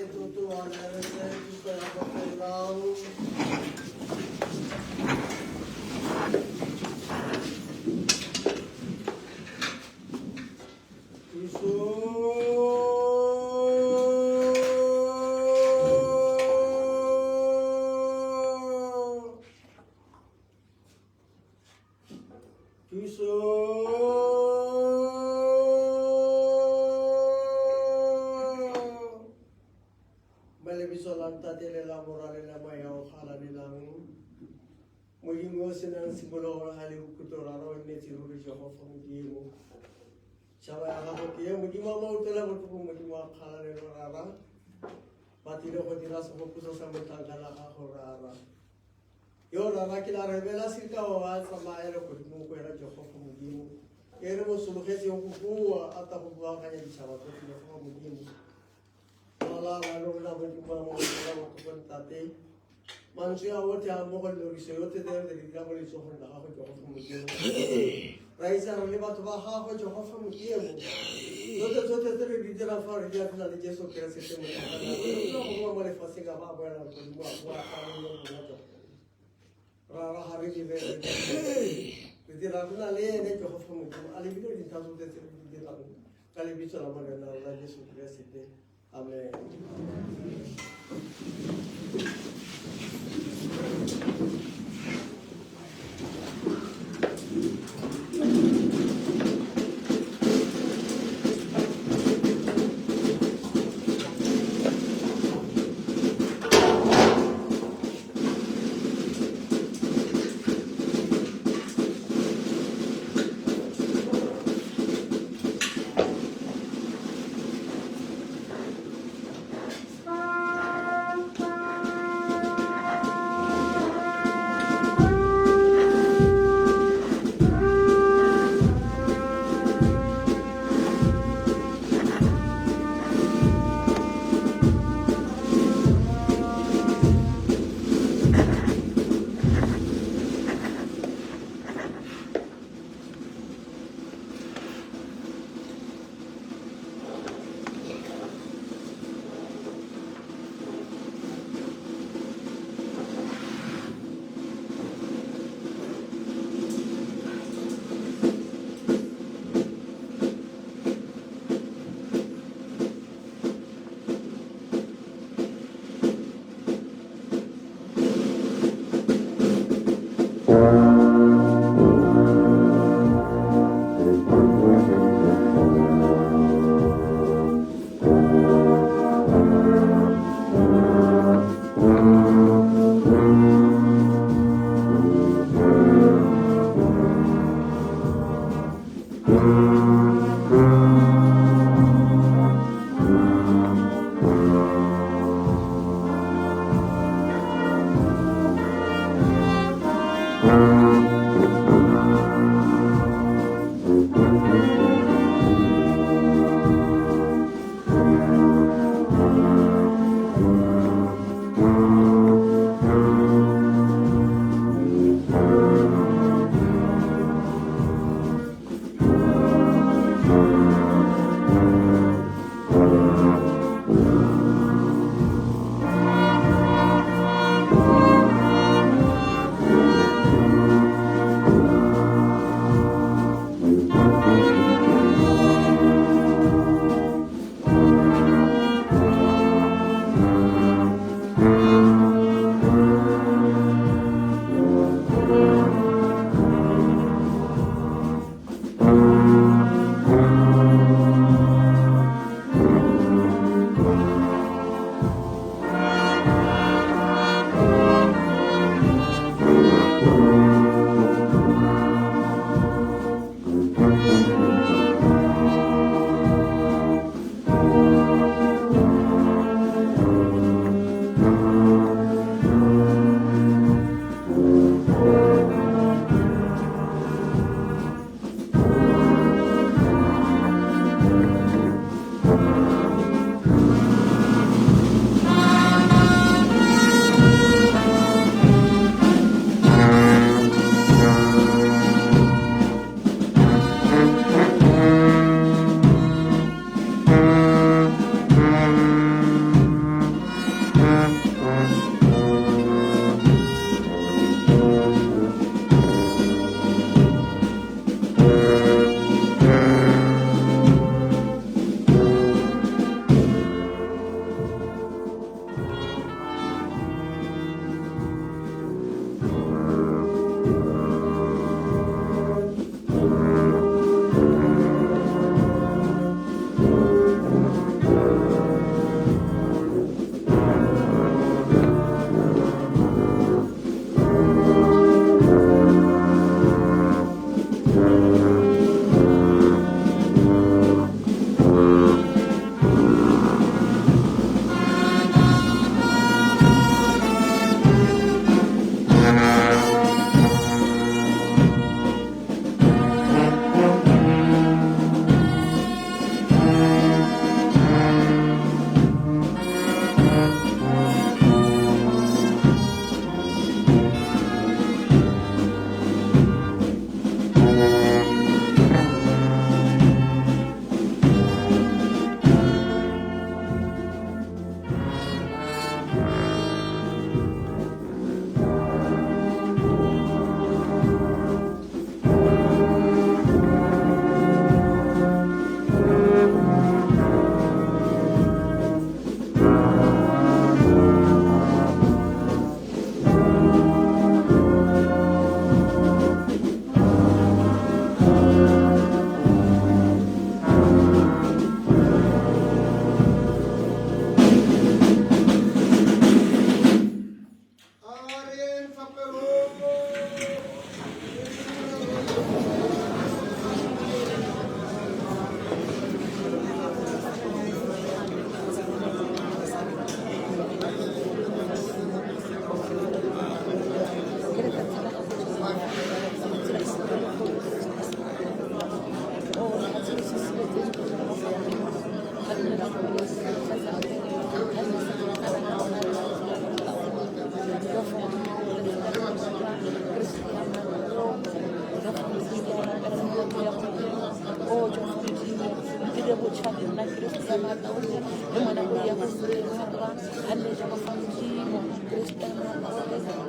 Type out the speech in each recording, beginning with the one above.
Tsototoalese thuso ya bofelang. Thuso. Thuso. Lebitso la Ntate le la Mora le la Moya o galalelang. Modimo o senang tshimologo ga le bokhutlo, Rara o nnetse ruri, Jehofa Modimo. Tšhaba ya gago ke e, Modimo wa mautela botlhoko, Modimo wa kgalalelo, Rara. Ba tlile go dira segopotso sa motlhanka la gago, Rara. Yo Rara ke la rebela sekao a tsamaya le godimo go wena, Jehofa Modimo. E re mo sologetseng go bua a ta go buaganya ditšhaba tsotlhe, Jehofa Modimo. La la lona Modimo wa mautela botlhoko Ntate. Mantswe a otlhe a mmogo le loriso yotlhe tse re di dira mo letsogong la gago, Jehofa Modimo. Ra itse re le batho ba gagwe, Jehofa Modimo. Tsotlhe tsotlhe tse re di dirang fa re di na le Jesu Keresete Modimo. Go boa mo lefatsheng a ba a boela godimo a boa a le rona, Jehofa. Rara ga re dire re dira re na le ene, Jehofa Modimo, a lebile dintlha tsotlhe tse re di dirang ka lebitso la Morena rona Jesu Keresete. Amen.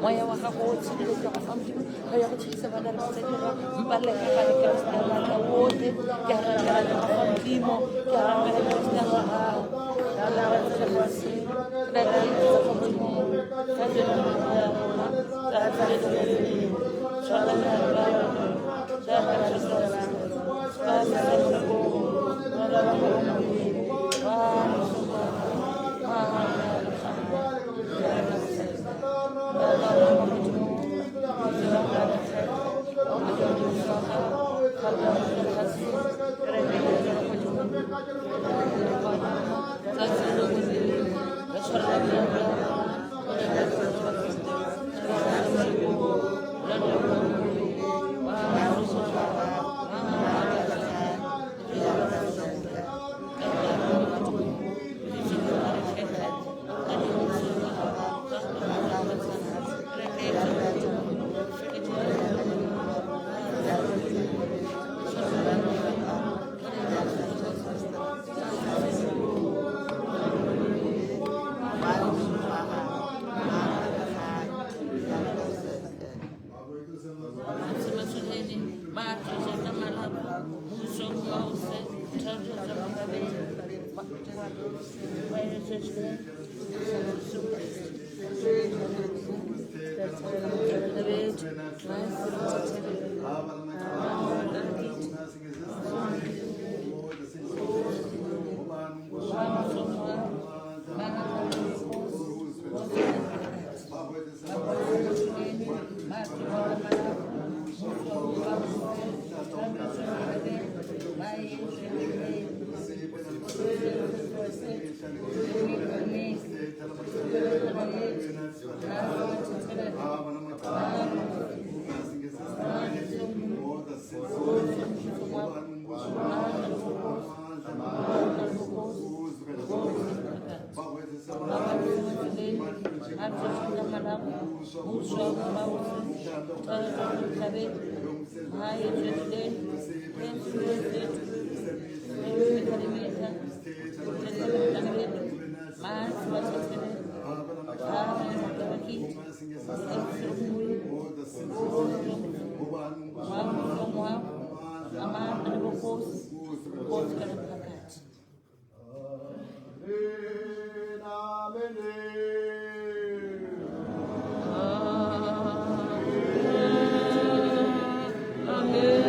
Moya wa gago o tshedile Jehofa Modimo re ya go tshedisa bana re batsadi ra mpaleka ga le Keresete maatla otlhe ke a rapela Jehofa Modimo ke a rapela Keresete wa gago Amen.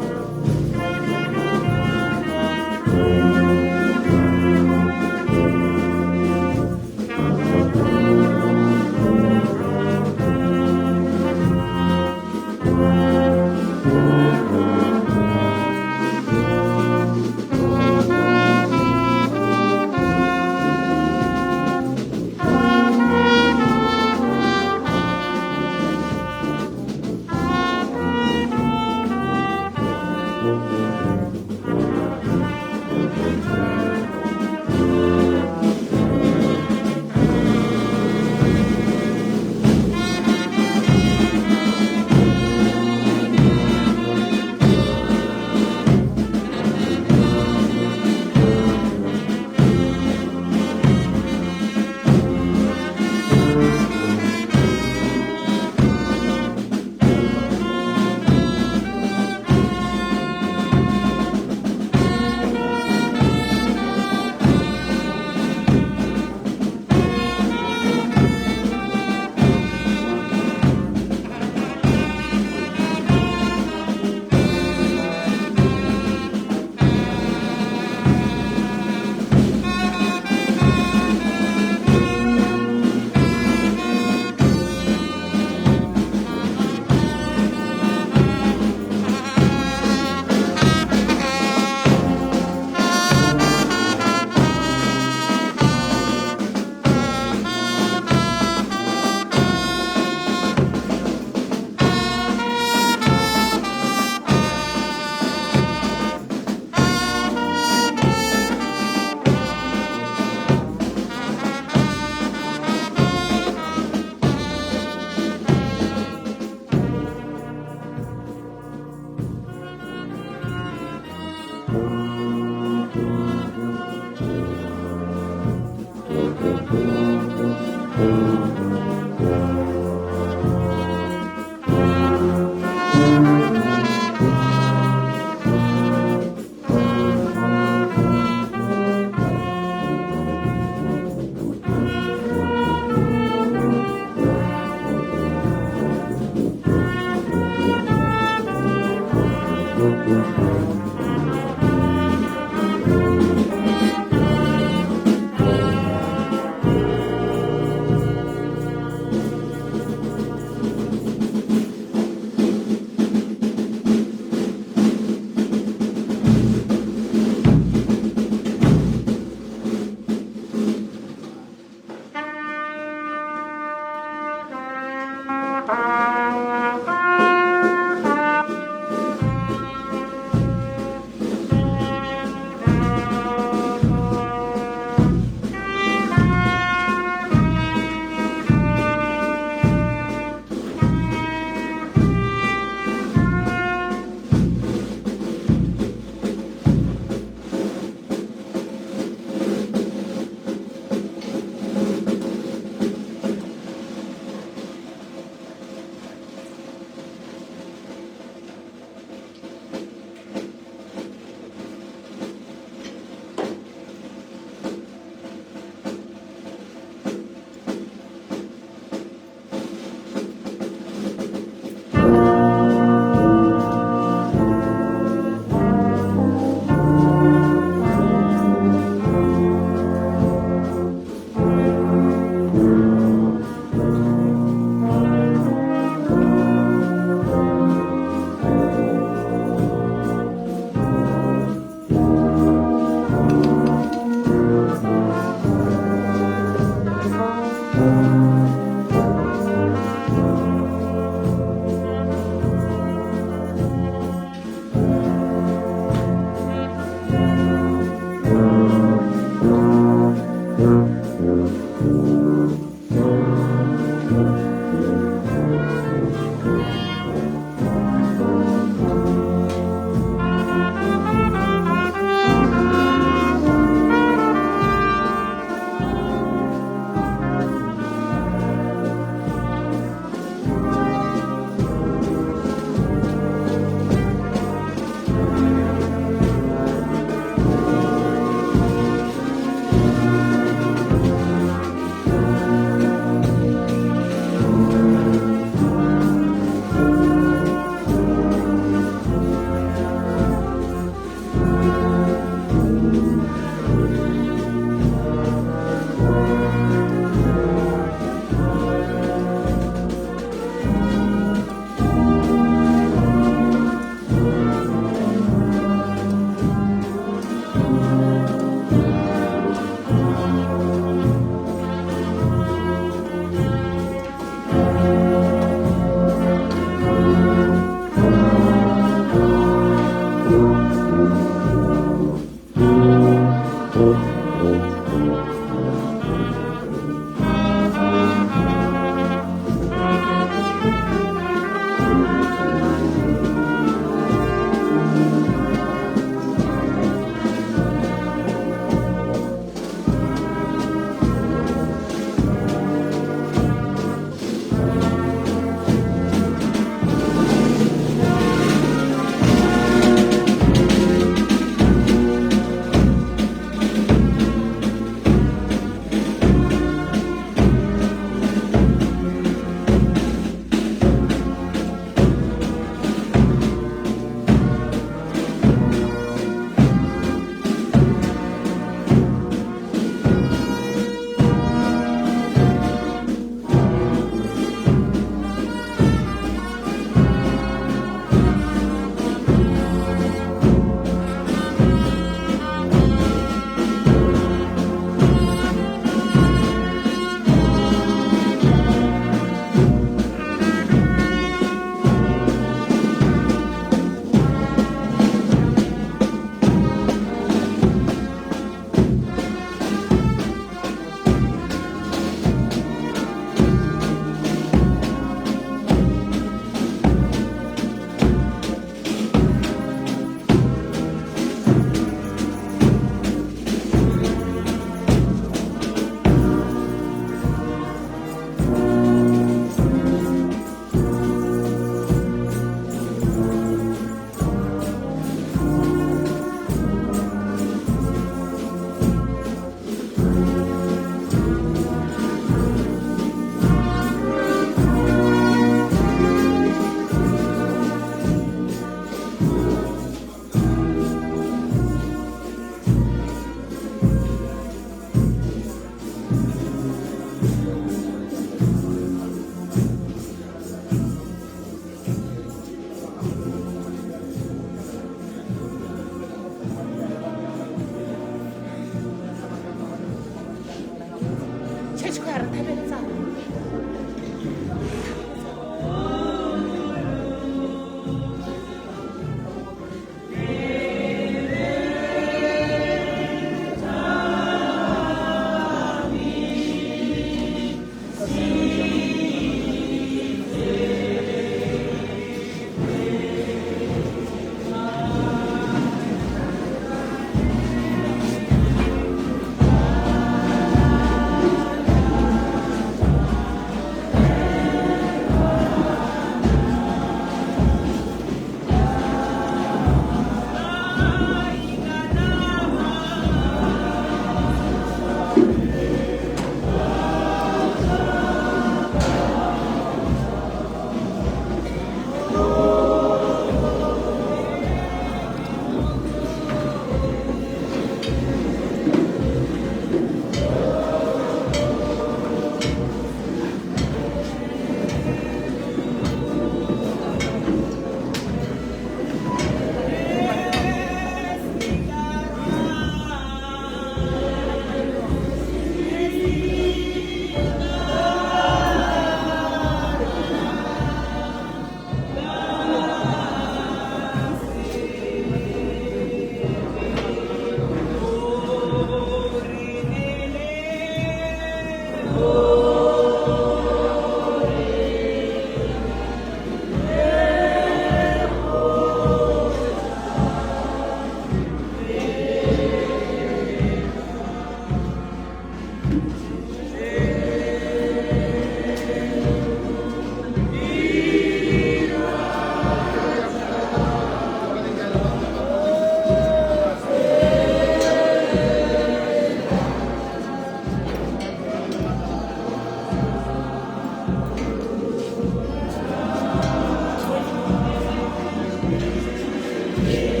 Re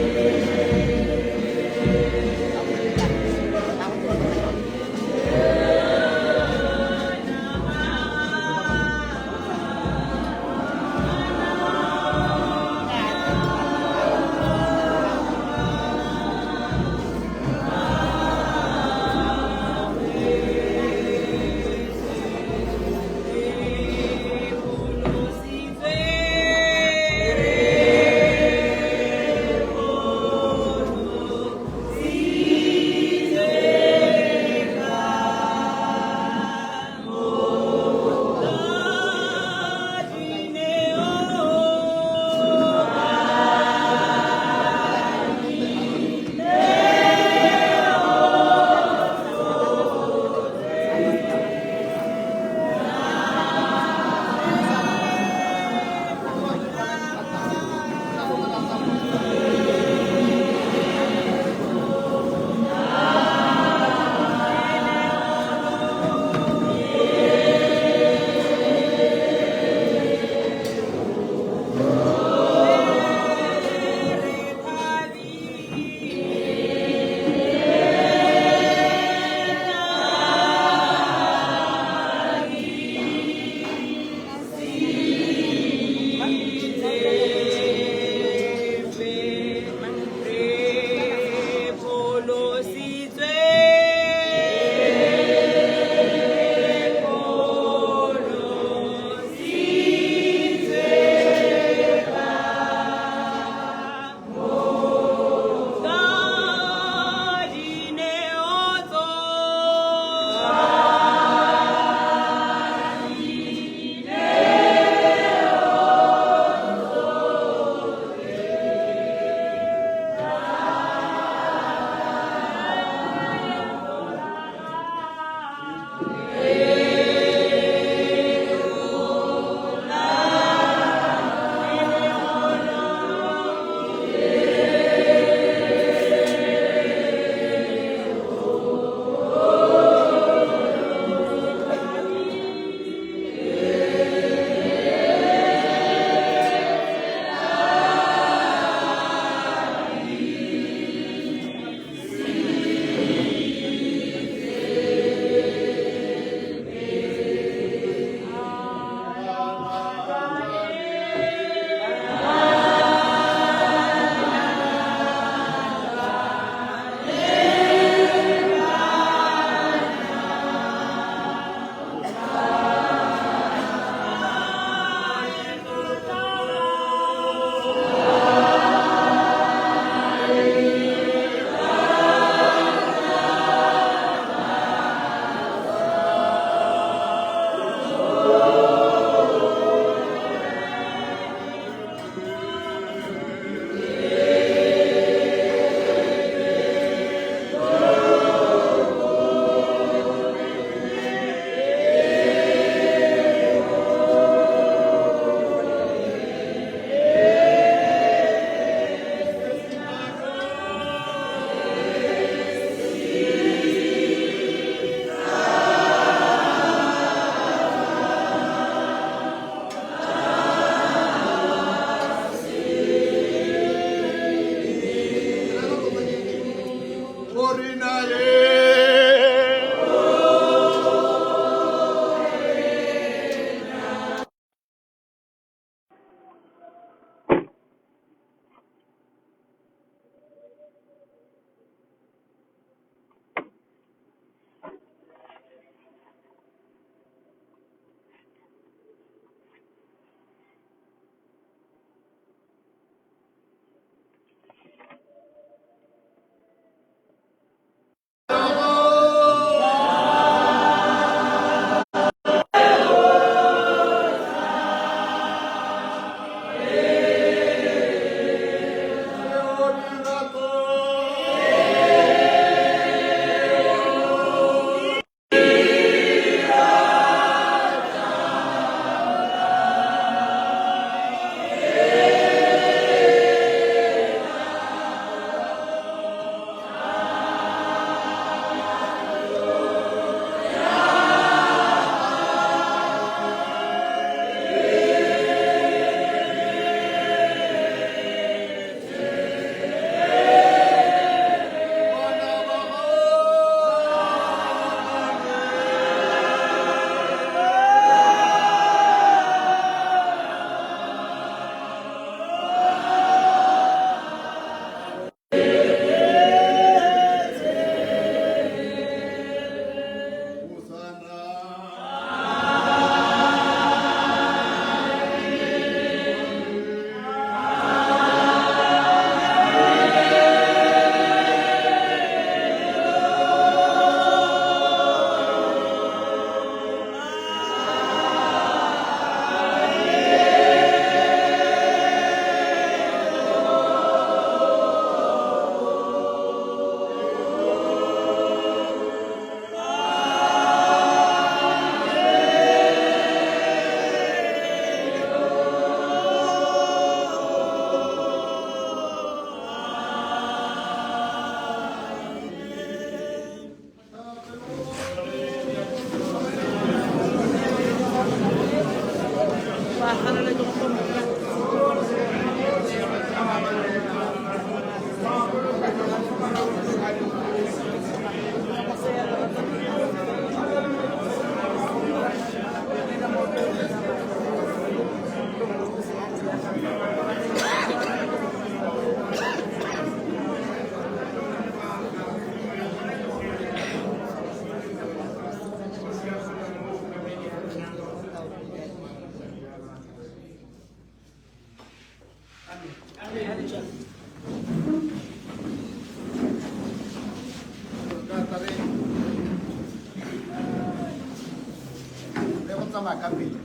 tsamaya ka pele.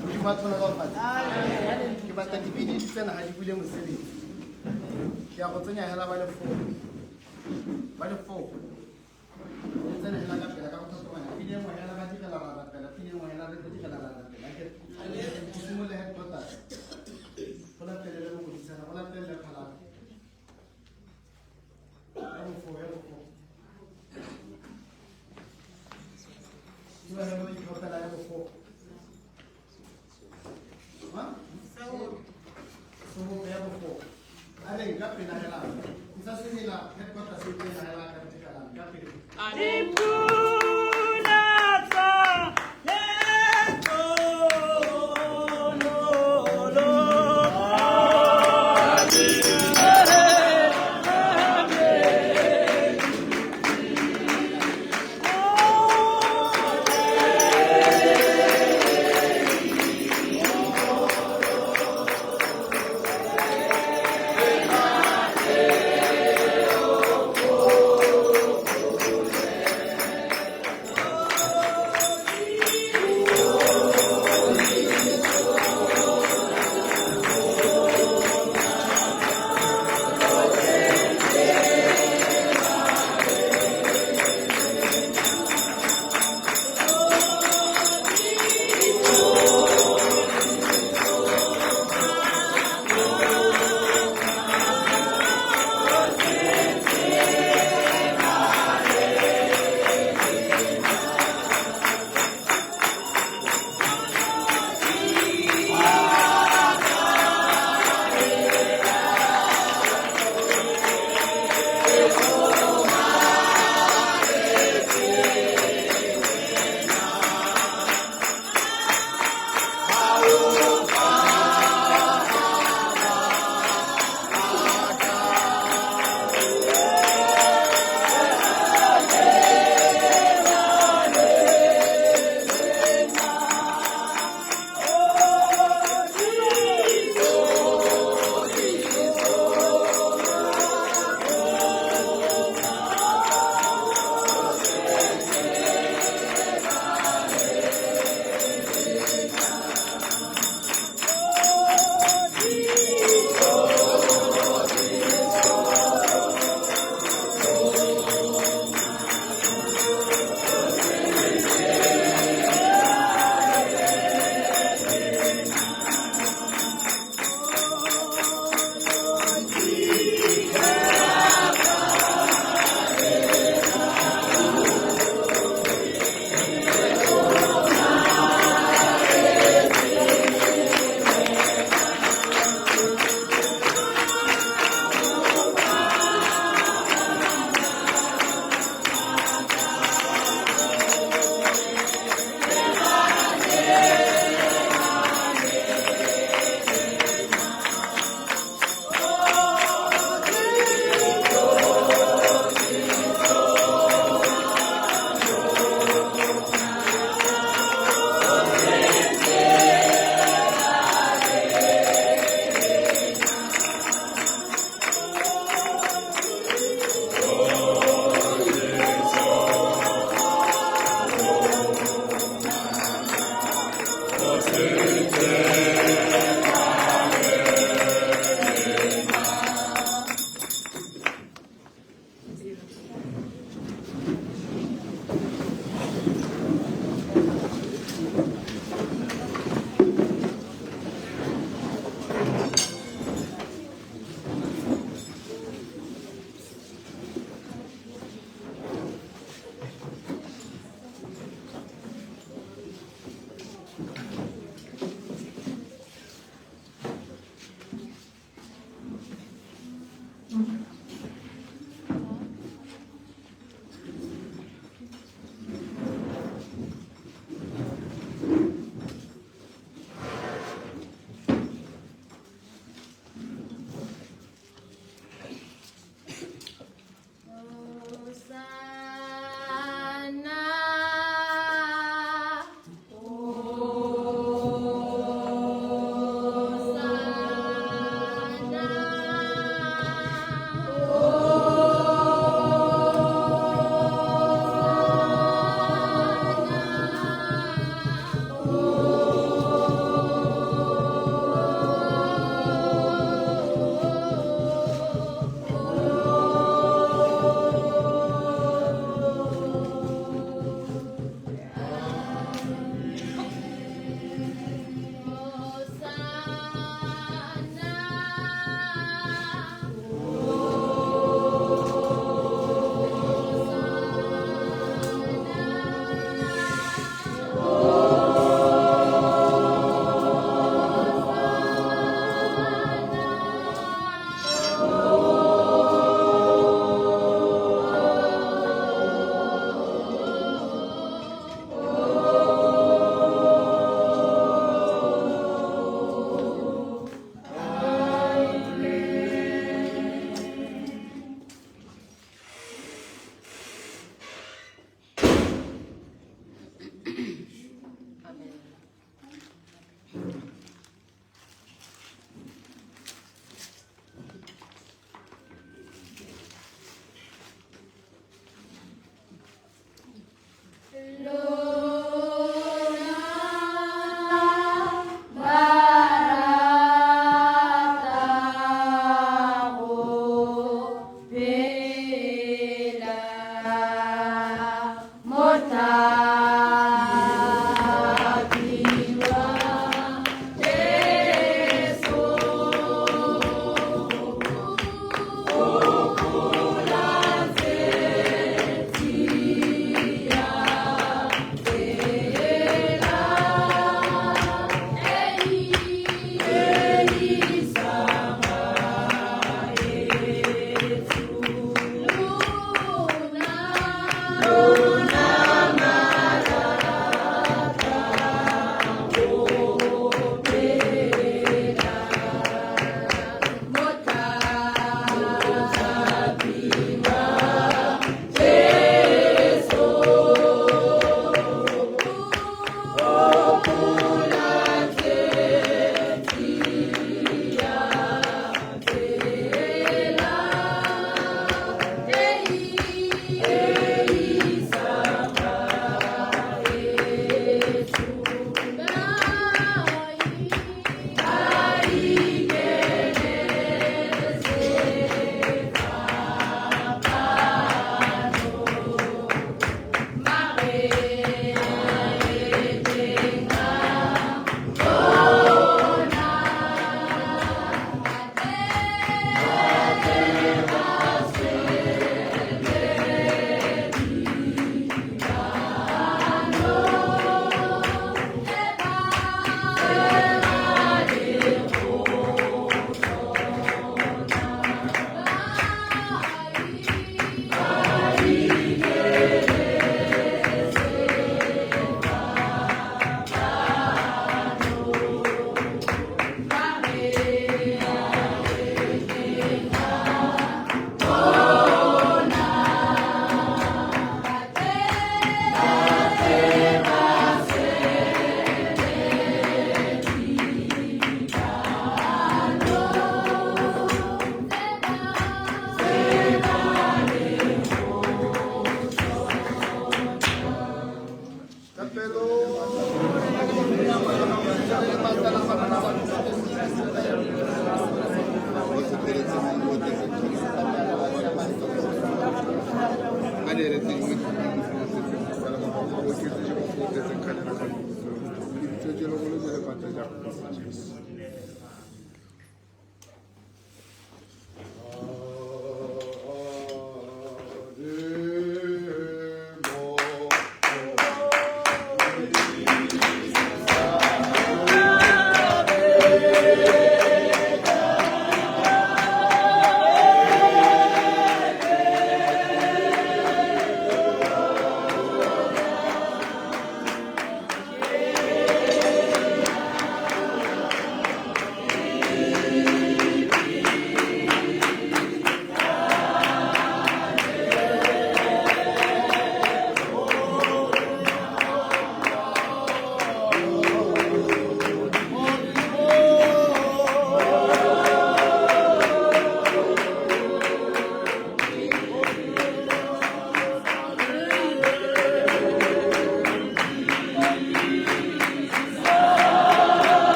Modimo a tlhonolofatse. Ke batla dibini di tsena ga di bule mosebetsi. Ke ya go tsenya hela ba le four. Ba le four. Le tsene hela ka pele ka go tlhokomela. Pina e nngwe hela ba digela ra rapela, pina e nngwe hela re tlo digela ra rapela. Akere? Go simolole headquarters. Go latelele bokodisana, go latelele phalane. Ya bo four, ya bo four. Ke ba le itlhophela ya bo four. Ha? Sebope ya bo four. A reng ka pela hela. Isa semela headquarters e tsena hela ka digalang ka pele. Dipula tsa lehlohonolo. Hosanna, Hosanna. tletseng kganyana ka lebitso lebitso je legolo je le maatla ja Kgosi Jesu.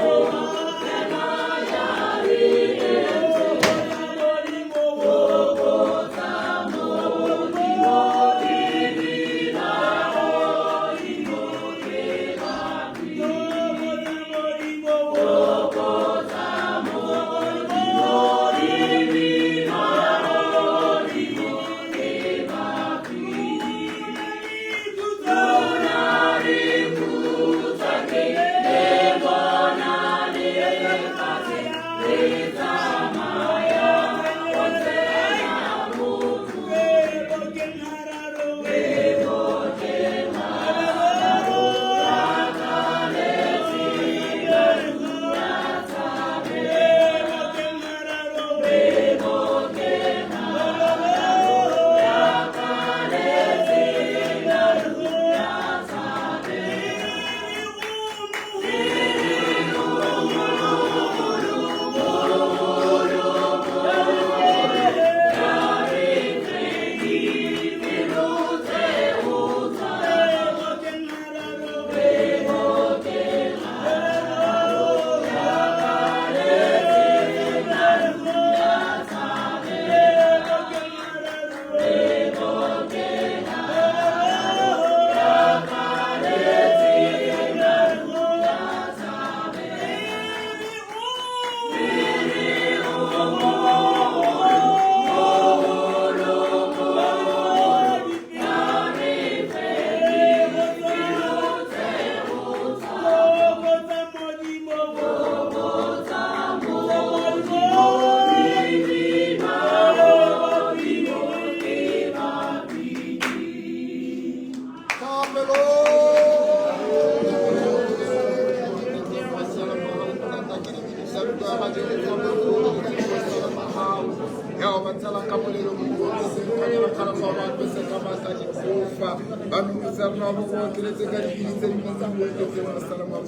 Oh, ba apesa ka maatla diphofa ba memotse ya rona ba bo okeletse ka dipidi tse dingwe tse di oketseng wassalam wa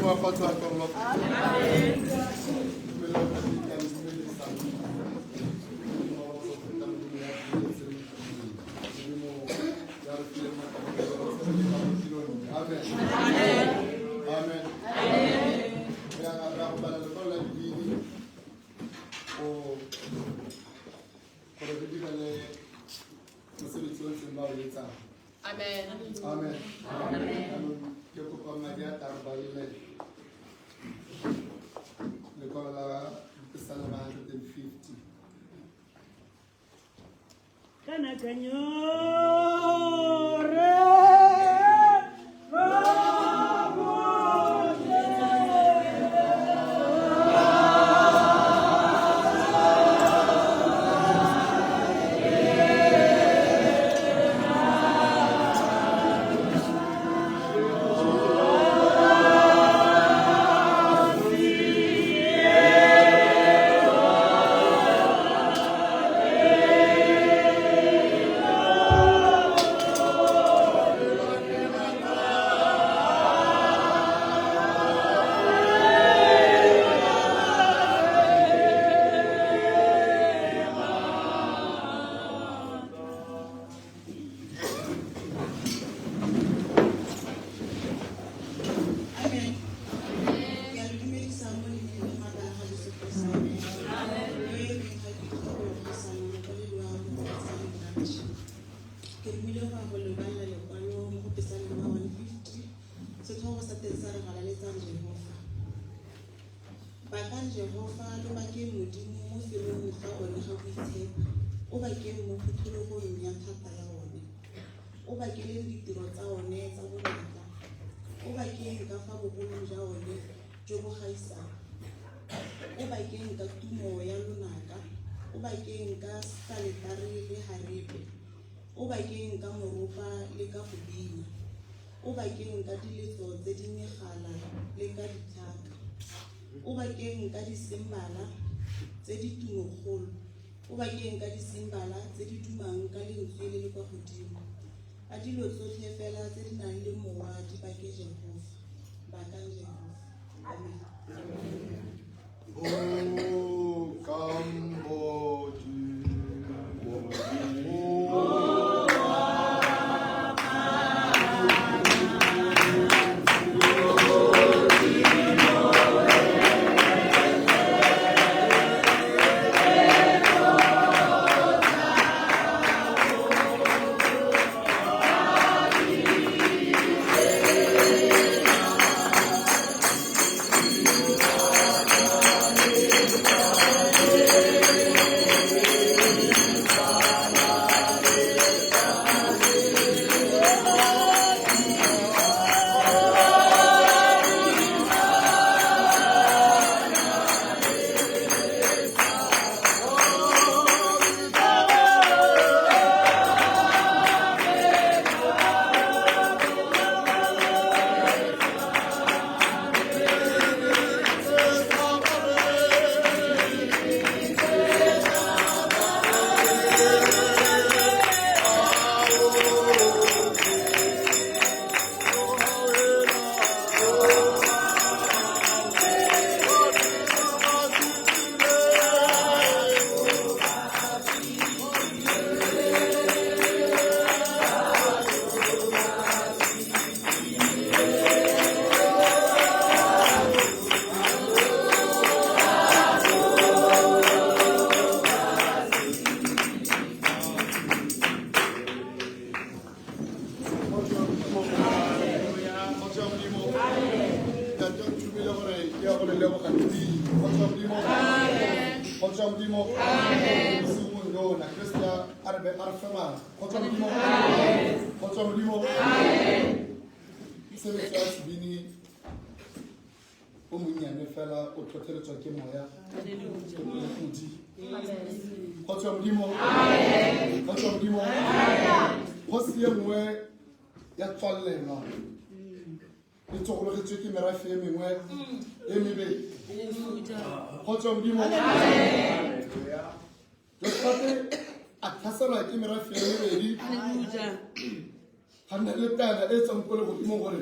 Modimo wa fatshe wa tlhonolofatse. Amen. Amen. Re a go bala lekwalo la dibini gore re direle mosebetsi o ntseng ba o etsang. Amen. Amen. Jaanong ke kopa madi a tang ba lele lekwalo la Dipesalema 150. Kana kanyore Amen. Ke a le dumedisa mo leineng le maatla a ga Jesu Kriste. Amen. Yo e leng ga ke tlhogo gaisana mokwaledi wa Motsana Branch. Ke romile go ya go le balela lekwalo mo go Pesalema 150. Setlhogo sa teng sa re galaletsang Jehofa. Bakang Jehofa lo bakeng Modimo mo felong ga one ga boitshepo. O bakeng mo phuthologong ya thata ya one. O bakeleng ditiro tsa one tsa bonatla. O bakeng ka fa bogolo jwa one jo bo gaisang. O bakeng ka tumo ya lonaka. O bakeng ka saletare le harepe. O bakeng ka moropa le ka go bina. O bakeng ka diletso tse di megala le ka ditlhaka. O bakeng ka disembala tse di tumokgolo. O bakeng ka disembala tse di dumang ka lentswe le le kwa godimo. A dilo tsotlhe fela tse di nang le mowa di bake Jehofa. Bakang Jehofa. Amen. Kgotso ya Modimo. Ntate o nthomile gore ke ya go le leboga pele. Kgotso ya Modimo. Kgotso ya Modimo. Bosiung lona, Kriste a re be- a re fe matla. Kgotso ya Modimo. Kgotso ya Modimo. Mosebetsi wa sebini o monnyane fela o tlhotlheletswa ke moya ke molekodi. Kgotso ya Modimo. Kgotso ya Modimo. Kgosi e nngwe ya tswalelwa e tsogologetswe ke merafe e mengwe e mebedi. Kgotso ya Modimo. Josafate a tlhaselwa ke merafe e mebedi. Ga nna le taelo e tswang ko legodimong gore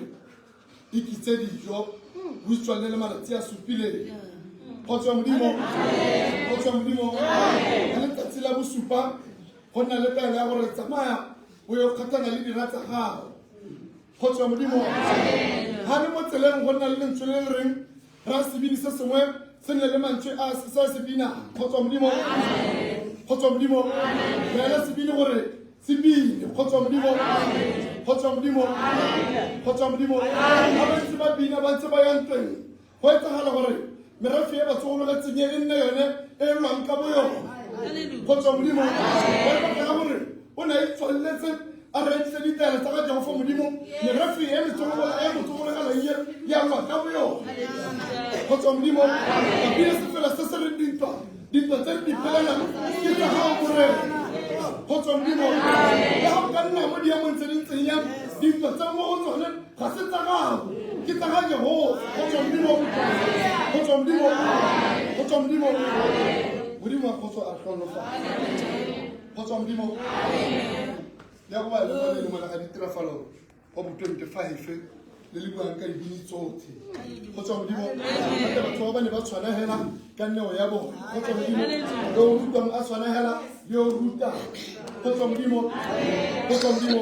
e kitse dijo. O itswalele malatsi a supileng. Kgotso ya Modimo. Kgotso ya Modimo. Ka letsatsi la bosupa go nna le taelo ya gore tsamaya o ye go kgatlhana le dira tsa gago. Kgotso ya Modimo. Ga re mo tseleng go nna le lentswe le le reng ra sebini se sengwe se nne le mantswe a se se binang. Kgotso ya Modimo. Kgotso ya Modimo. Laela sebini gore se bine. Kgotso ya Modimo. Kgotso ya Modimo. Kgotso ya Modimo. Ga ba ntse ba bina ba ntse ba ya ntweng, go etsagala gore merafe e ba tsogologetseng e nne yone e lwang ka bo yone. Kgotso ya Modimo. Ka lebaka la gore o ne a itswaletse a reeditse ditaelo tsa ga Jehofa Modimo, merafe e motsogologelang e ya lwa ka bo yone. Kgotso ya Modimo. Ba bina sefela se se reng dintwa, dintwa tse re di phelelang ke tsa gago Morena. Kgotso ya Modimo. Le ga o ka nna mo diemong tse di ntseng yang, dintwa tse mo go tsone ga se tsa gago, ke tsa ga Jehofa. Kgotso ya Modimo. Kgotso ya Modimo. Kgotso ya Modimo. Modimo wa kgotso a hlohonolofatse. Kgotso ya Modimo. Le ya go ba le lengwe la ga ditirafalo wa bo 25 le le buang ka dibini tsotlhe. Kgotso ya Modimo. Gape batho ba ba ne ba tshwana hela ka neo ya bone. Kgotso ya Modimo. Yo o rutwang a tshwana hela le yo o rutang. Kgotso ya Modimo. Kgotso ya Modimo.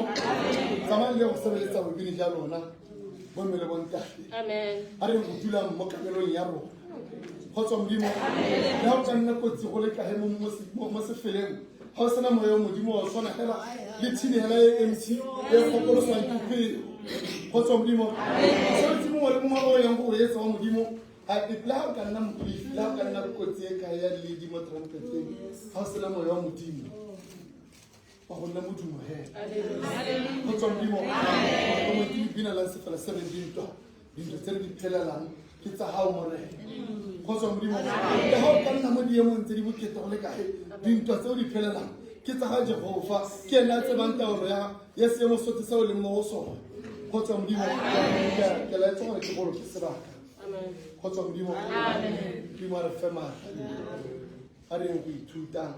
Tsamayang le go sebeletsa bobini ja lona, bomme le bontate. A re go dulang mo kabelong ya rona. Kgotso ya Modimo. Le ga o ka nna kotsi go le kae mo sefeleng, ga o sena moya wa Modimo wa o tshwana hela le thini hela e empty e kgokoloswang ke pheo. Kgotso ya Modimo. Mosebetsi mongwe le mongwe o yang go o etsa wa Modimo, le ga o ka nna molefi, le ga o ka nna kotsi e kae ya ledi mo trumpeteng, ga o sena moya wa Modimo wa go nna modumo hela. Kgotso ya Modimo. Gongwe ke dipina la sefela se reng dintwa, dintwa tse re di phelelang ke tsa gago Morena. Kgotso ya Modimo. Le ga o ka nna mo diemong tse di bokete go le kae, dintwa tse o di phelelang ke tsa ga Jehofa, ke ene a tsebang taolo ya seemo sotlhe se o leng mo go sone. Kgotso ya Modimo. Ke laetse gore ke boloke sebaka. Kgotso ya Modimo. Modimo a re fe maatla a re yeng go ithuta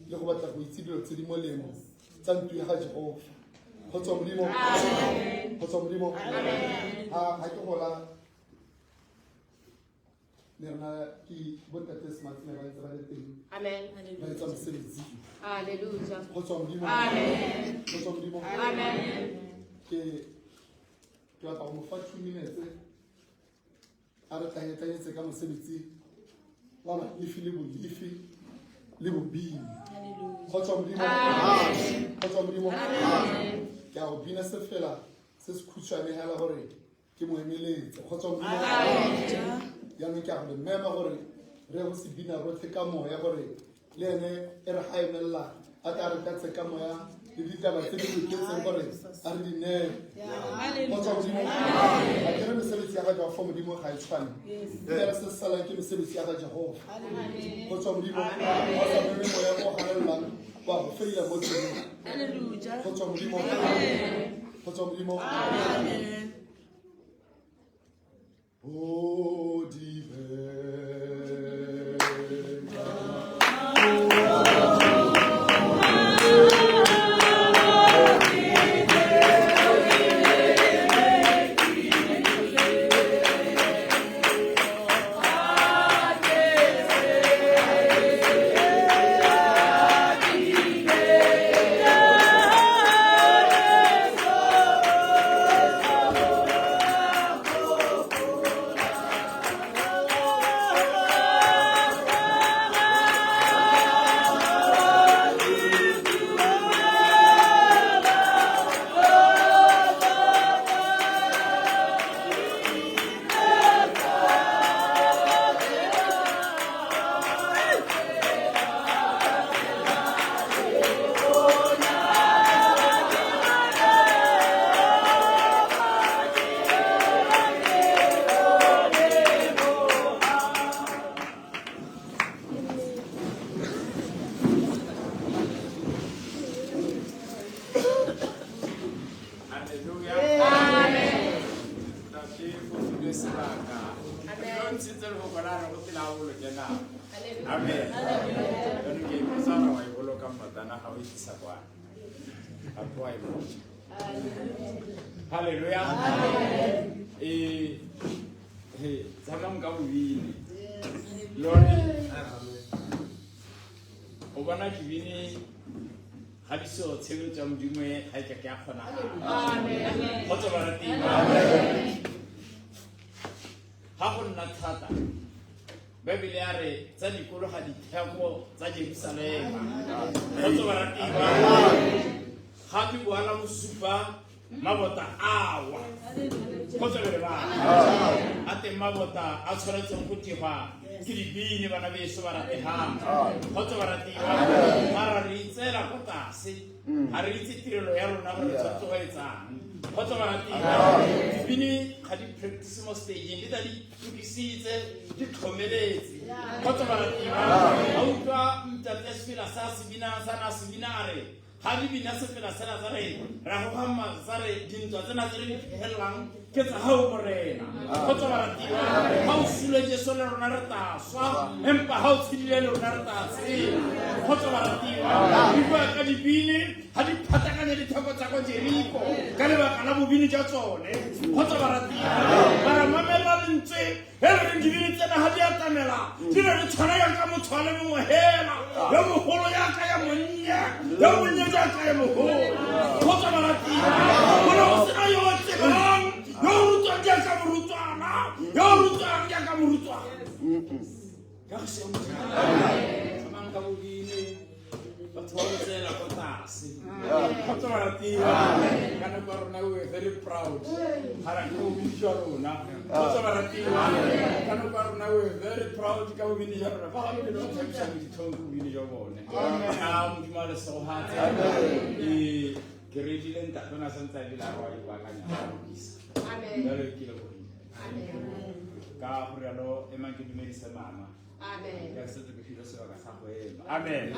le go batla go itse dilo tse di molemo tsa ntlo ya ga Jehofa. Kgotso ya Modimo. Kgotso ya Modimo. Ha ke gola ne rena ke bontate Smart ne ba ntse ba le teng. Amen. Ba etsa mosebetsi. Hallelujah. Kgotso ya Modimo. Amen. Kgotso ya Modimo. Amen. Ke batla go mo fa 2 minutes a re tlanyetsanyetse ka mosebetsi wa balefi le bolefi le bobini. Kgotso ya Modimo. Kgotso ya Modimo. Ke a go bina sefela se se khutshwane hela gore ke mo emeletse. Kgotso ya Modimo. Jaanong ke a go le mema gore re go se bina rotlhe ka moya gore le ene e re ga emelela a tla re tlatse ka moya le ditaba tse di loketseng gore a re di neele. Kgotso ya Modimo. A kere mesebetsi ya ga Jehofa Modimo ga e tshwane. Fela se se salang ke mesebetsi ya ga Jehofa. Kgotso ya Modimo. Ga o sa meme moya o galalelang wa go feila mo tseleng. Kgotso ya Modimo. Kgotso ya Modimo. O Amen. Jaanong ke ipotsa gore wa e boloka mmatana ga o e tlisa kwana. Gape wa e boloka. Hallelujah. He, tsamayang ka bobini. Lone o bona dibini ga di so tshebeletso ya Modimo e ga e ka ke ya kgonagala. Kgotsa baratei ga go nna thata Bebele ya re tsa dikologa ditheko tsa Jerusalema. Kgotsa baratei ga di boala mosupa mabota awa. Kgotsa bele ba a teng mabota a tshwanetseng go digwa ke dibini bana beso ba rategang. Kgotsa baratei mara re itseela ko tlase ga re itse tirelo ya rona gore re tshwanetse go etsang. Kgotsa baratei dibini ga di practice mo stageng di tla di itukisitse di tlhomeletse. Kgotsa baratei ga utlwa ntate sefela sa se binang sa na se bina a re ga di bina sefela sena tsa re ra goga tsa re dintwa tsena tse re di phehelelang ke tsa gago Morena. Kgotsa baratei ga o sule Jesu le rona re tla swa empa ga o tshedile le rona re tla tshela. Kgotsa baratei di bua ka dibini ga di phatakanye ditheko tsa kwa Jeriko ka lebaka la bobini jwa tsone. Kgotsa baratei ba ra mamela lentswe e re reng dibini tsena ga di atamela di ne di tshwana jaaka motho a le mongwe hela yo mogolo jaaka ya monnye yo monnye jaaka ya mogolo. Kgotsa baratei go ne go sena yo o tsebang yo o rutwang jaaka morutwana yo o rutwang jaaka morutwana. Ka go se Modimo tsamayang ka bobini batho ba tseela ko tlase. Kgotsa baratei ka nako ya rona we were very proud ga ra ka bobini jwa rona. Kgotsa baratei ka nako ya rona we were very proud ka bobini jwa rona. Fa ga bobini ba tlhabisa ditlhong ke bobini jwa bone. A Modimo a le segogatse. Ke reedile ntate o ne a santse a ebile a re wa ipaakanya go lokisa. Jalo ke lebogile. Ka go rialo emang ke dumedise mama. Amen. Ka setse ke filwe sebaka sa go ema. Amen.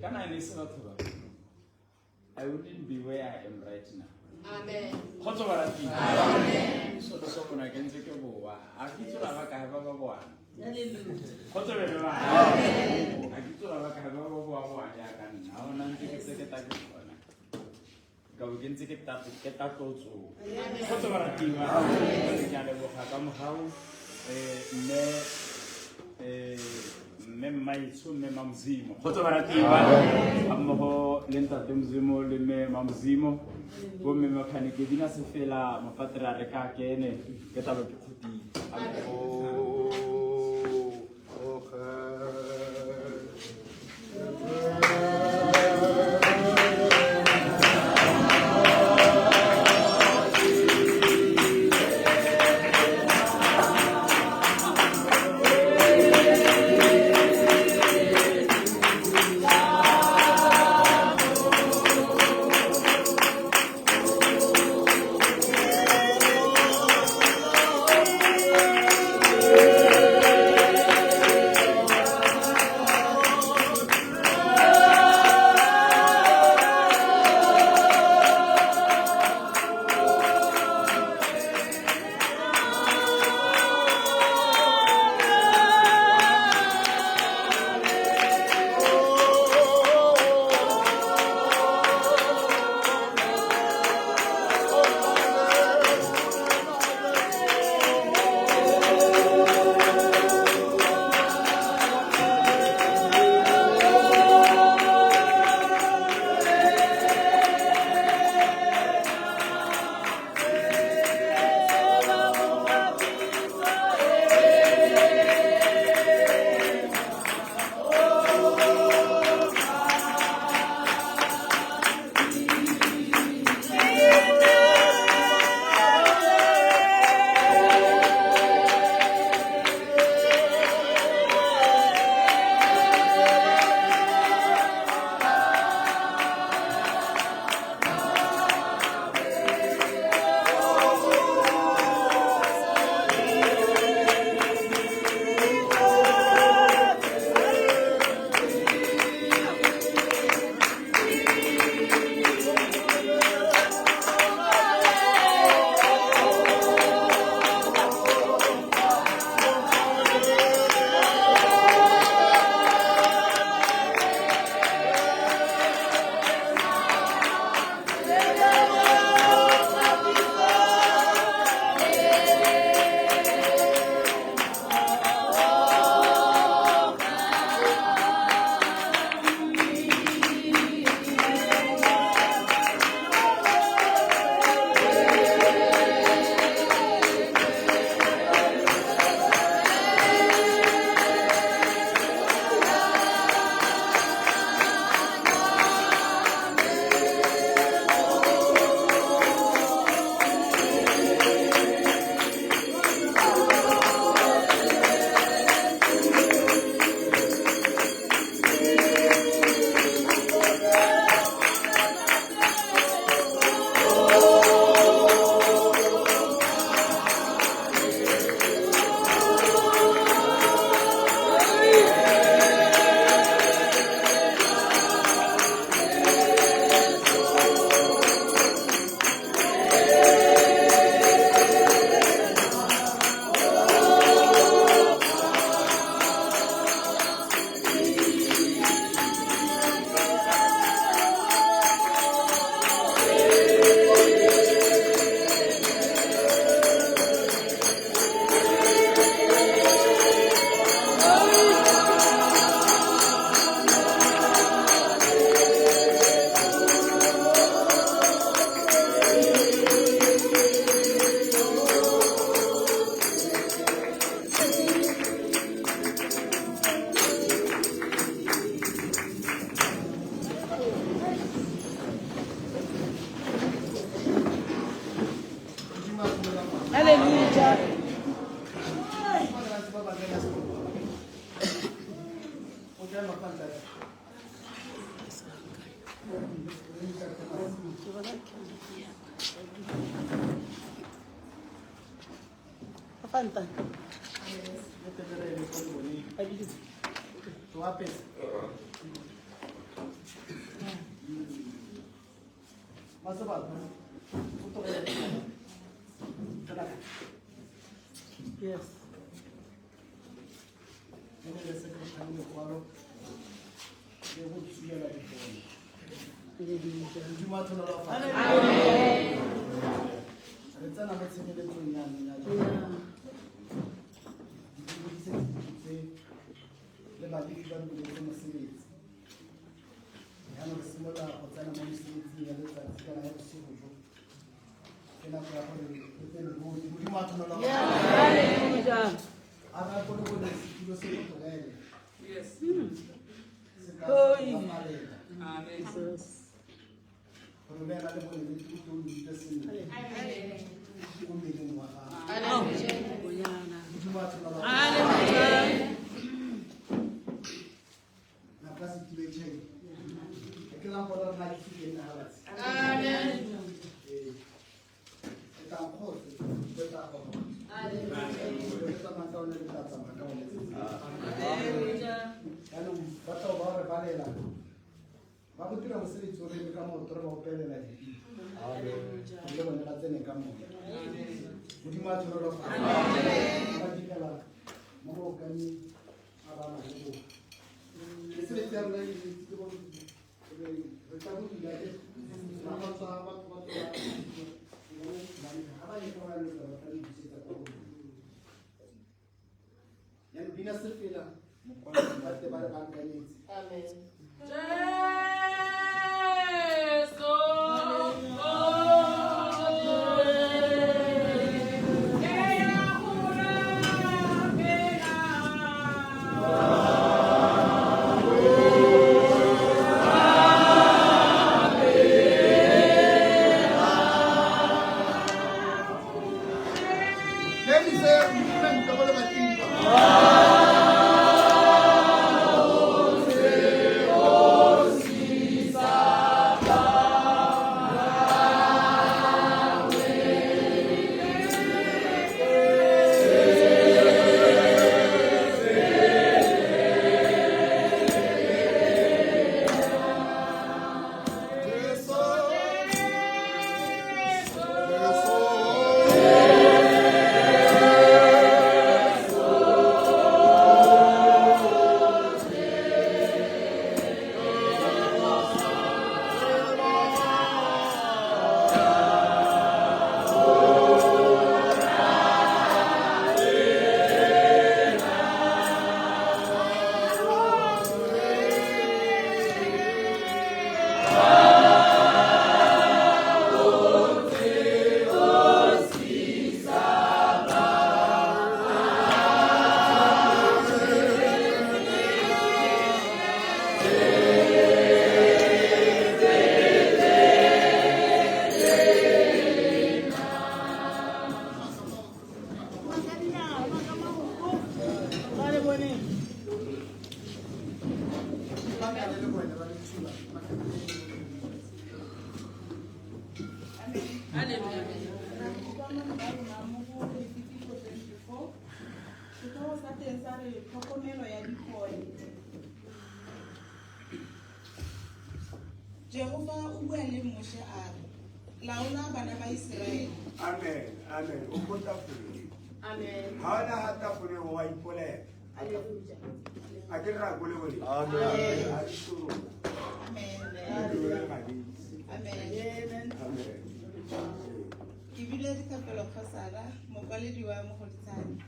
Kana ne se batho ba. I wouldn't be where I am right now. Amen. Kgotsa baratei. Amen. So so bona ke ntse ke boa. A ke itse ba kae ba ba boang. Kgotsa bebe ba. Amen. A ke itse ba kae ba ba boa boa jaaka nna. Ona ntse ke tse ke ta ke kgona. Ka bo ke ntse ke tatlotso. Kgotsa baratei ba. Ke a leboga ka mogau mme mme Mmaetsho mme Mamozimo. Kgotsa baratei ba ga mmogo le ntate Mozimo le mme Mamozimo. Bo mme Makhane ke bina sefela mofatere a re ka kene ke tla be ke khutile. Amen. Yes. Re tsena mo tshireletsong ya me ya tse le badiri ba buletse mosebetsi. Jaanong re simolola go tsena mo mosebetsing ya letsatsi kana ya bosigo jo. Ke nako ya gore re tsene rotlhe. Modimo a tlhonolofatse. A re ko le bone setulo se tlogele. Se ka aparela. Gore le ena le bone le tle o utlwe sentle mo mmeleng wa gago. Modimo a tlhonolofatse. Napa setilo tšheng. Ke la mpona re na ke ke nna gabatse. Ee. Ke tla nkgotse, ke tla goroga. Re tsamaya ka one, re tla tsamaya ka one. Jaanong ba tla ba re balela. Ba go dira mosebetsi o re eme ka maoto re ba opelela dipina. Le bone ba tsene ka moya. Modimo a tlhonolofatse. Ba digela mo baokaming a ba maleboga. Mesebetsi ya rona e mentsi ke bo re tla go dula ke ba ba tswa batho ba tswa ga ba leka ba letsa ba tla le busetsa kwa go rona. Jaanong bina sefela ba tle ba re baakanyetse. Amen. Ladies, movement, double batinga. Setlhogo sa teng sa re tlhokomelo ya dipone. Jehofa o bua le Moshe a re, laola bana ba Iseraele. Amen. Amen. O ko tafoleng. Amen. Ha ona ha tafoleng wa ipolela. Hallelujah. A ke ra ko le bone. Amen. A di tsholola. Amen. Amen. Amen. Amen. Ke bile dithapelo kgosana, mokwaledi wa Mogoditshane.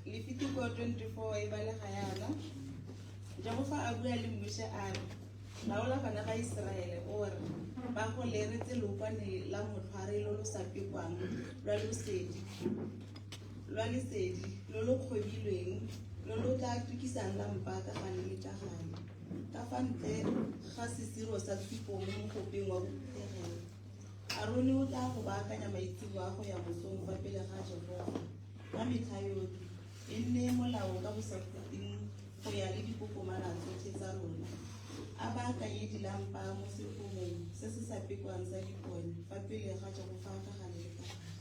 Lefitiko 24 e balega yana. Jehofa a bua le Moshe a re, laola bana ba Iseraele o re, ba go leretse lookwane la motlhware lo lo sa pekwang lwa lesedi lo lo kgobilweng lo lo tla tukisang lampa ka gale le ka gale ka fa ntle ga sesiro sa tshupo mo mogopeng wa bophuthegelo. Arone o tla go baakanya maitseboa go ya mosong fa pele ga Jehofa ka metlha yotlhe, e nne molao ka bosakhutleng go ya le dikokomana tsotlhe tsa lona. A baakanye dilampa mo setlhomong se se sa pekwang sa dipone fa pele ga Jehofa ka gale le ka gale.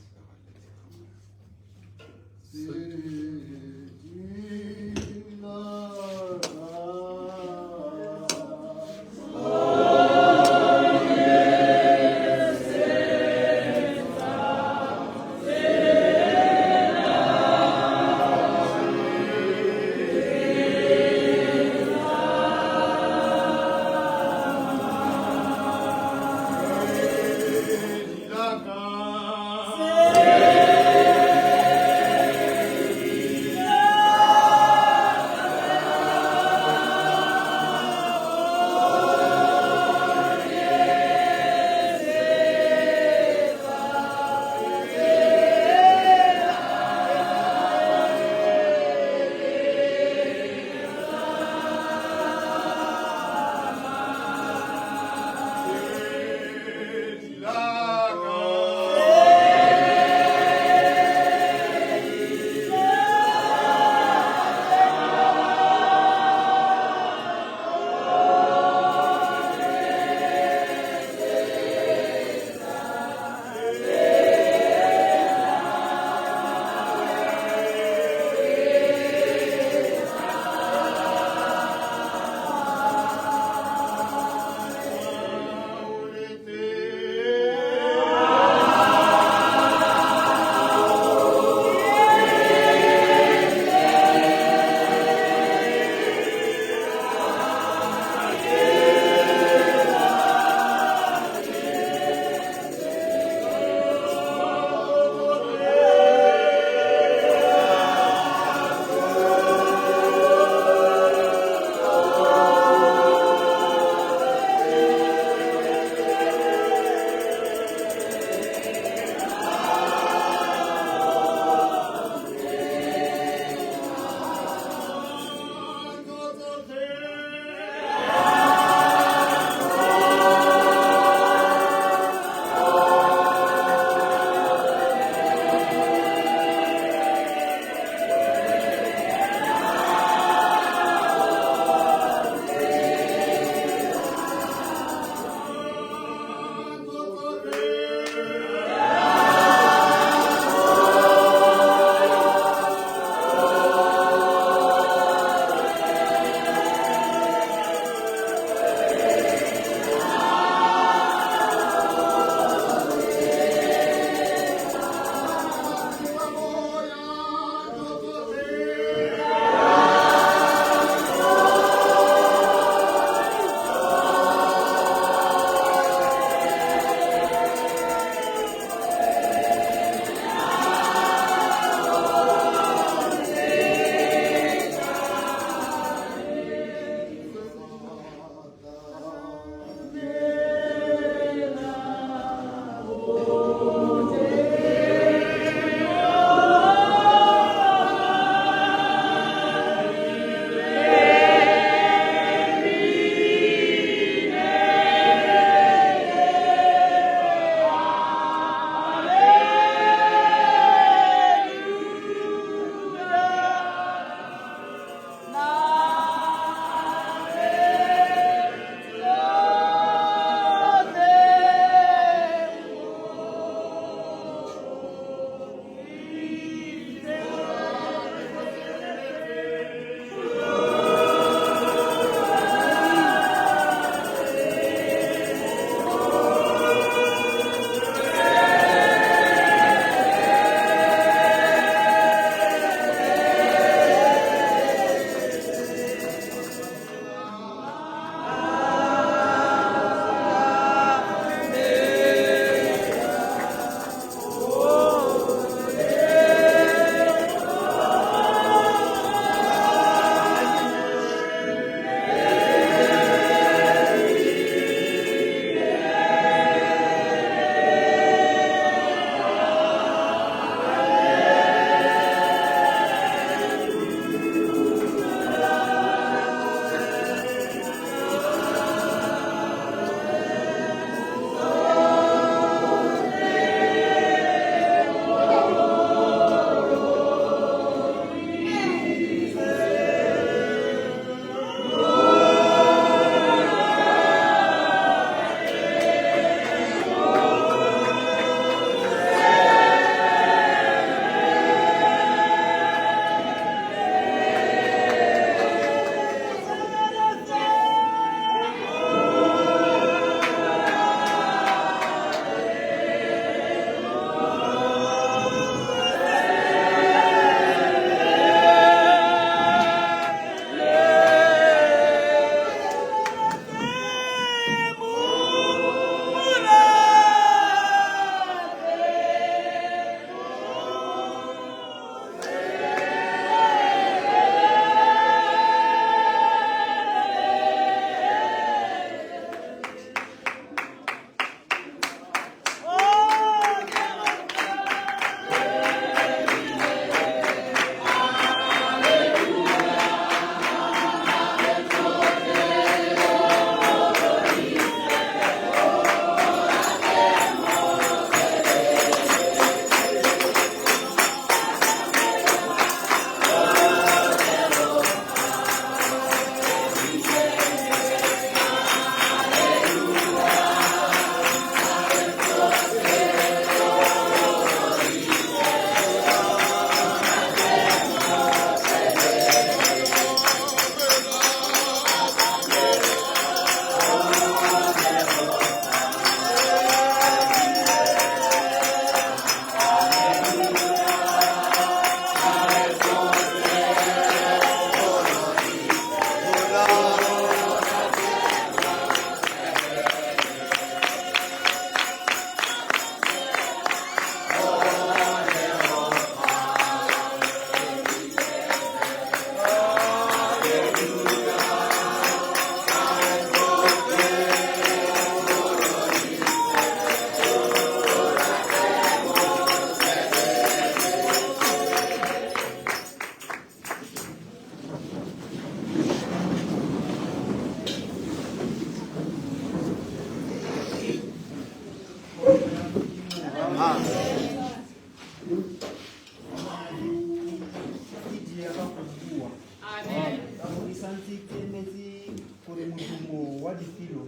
wa ditilo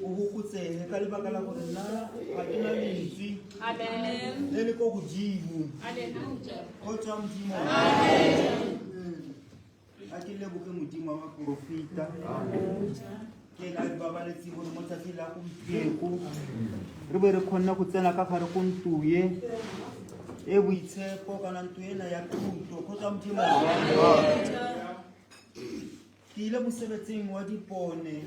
o hokotsege ka lebaka la gore nna ga ke na lentswe le le ko godimo. Kgotso ya Modimo. A ke leboge Modimo wa baporofeta ke la babaletse gore mo tsatsi la gompieko re be re kgonne go tsena ka gare go ntlo ye e boitshepo kana ntlo ena ya thuto. Kgotso ya Modimo. Ke ile mosebetsing wa dipone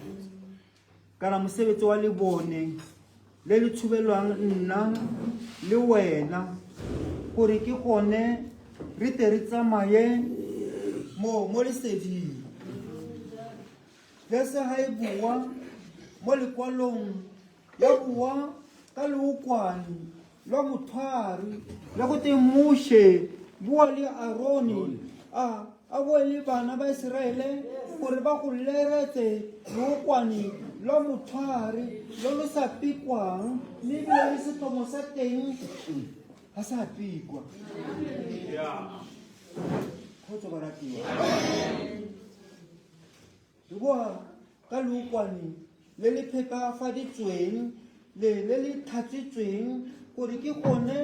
kana mosebetsi wa lebone le le tshubelwang nna le wena gore ke gone re tle re tsamaye mo leseding. Bese ha e bua mo lekwalong ya bua ka leokwane lwa mothwari le go te Moshe bua le Arone a bue le bana ba Iseraele gore ba go leretse leokwane lwa mothwari lo lo sa pikwang mme ebile le sethomo sa teng ga sa pikwa. Kgotso baratiwa. Re bua ka leokwane le le phepafaditsweng le le le tlhatswitsweng gore ke gone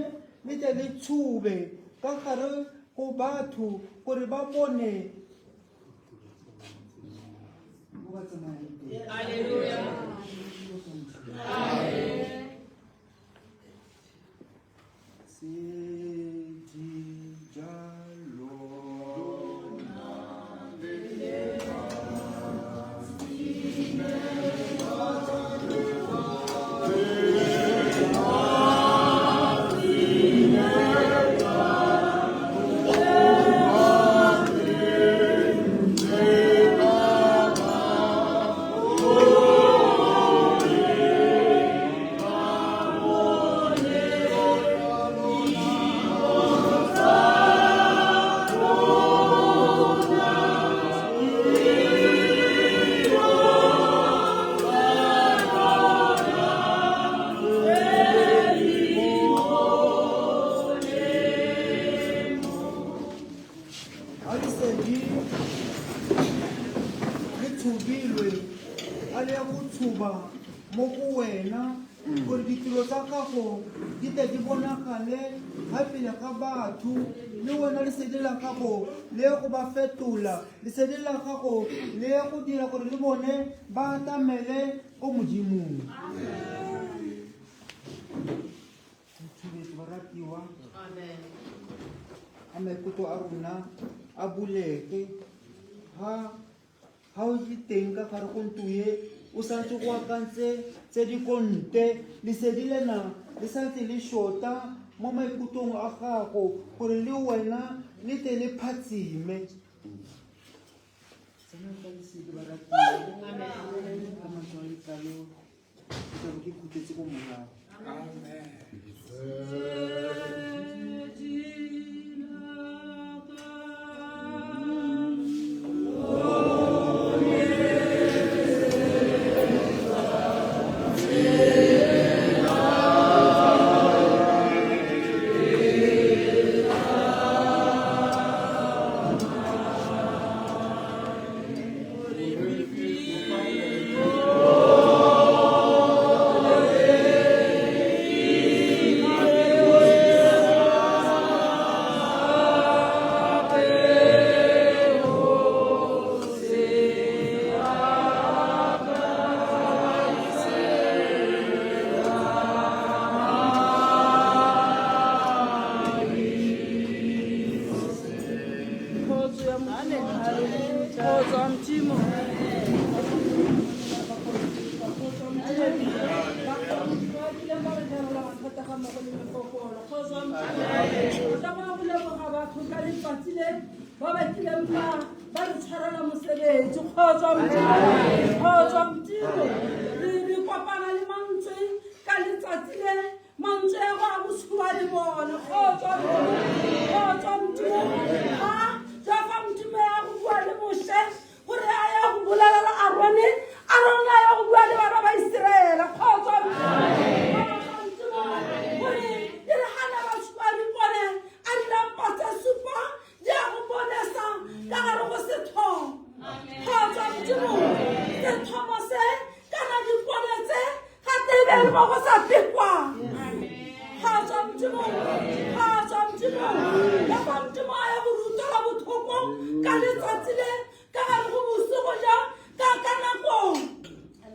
le tle le tshube ka gare go batho gore ba bone mo ba tsamayang teng. Sedi jalo. A lesedi le tshubilwe a le ya go tshuba mo go wena gore ditiro tsa gago di tle di bonagale ga pele ga batho le wena lesedi la gago le ye go ba fetola, lesedi la gago le ye go dira gore le bone ba atamele ko Modimong. Tshubetso baratiwa. A maikutlo a rona a bulege ha o le teng ka gare go ntlo ye o santse go akantse tse di ko ntle, lesedi lena le santse le shota mo maikutlong a gago gore le wena le tle le phatsime. Tsamaya ka lesedi baratiwa. Ka mantswe a letlalo ke tla bo ke khutletse ko morago. Ka gare go sethomo. Kgotso Modimo. Sethomo se Ka letsatsi le ka gare go bosigo ja ka ka nakong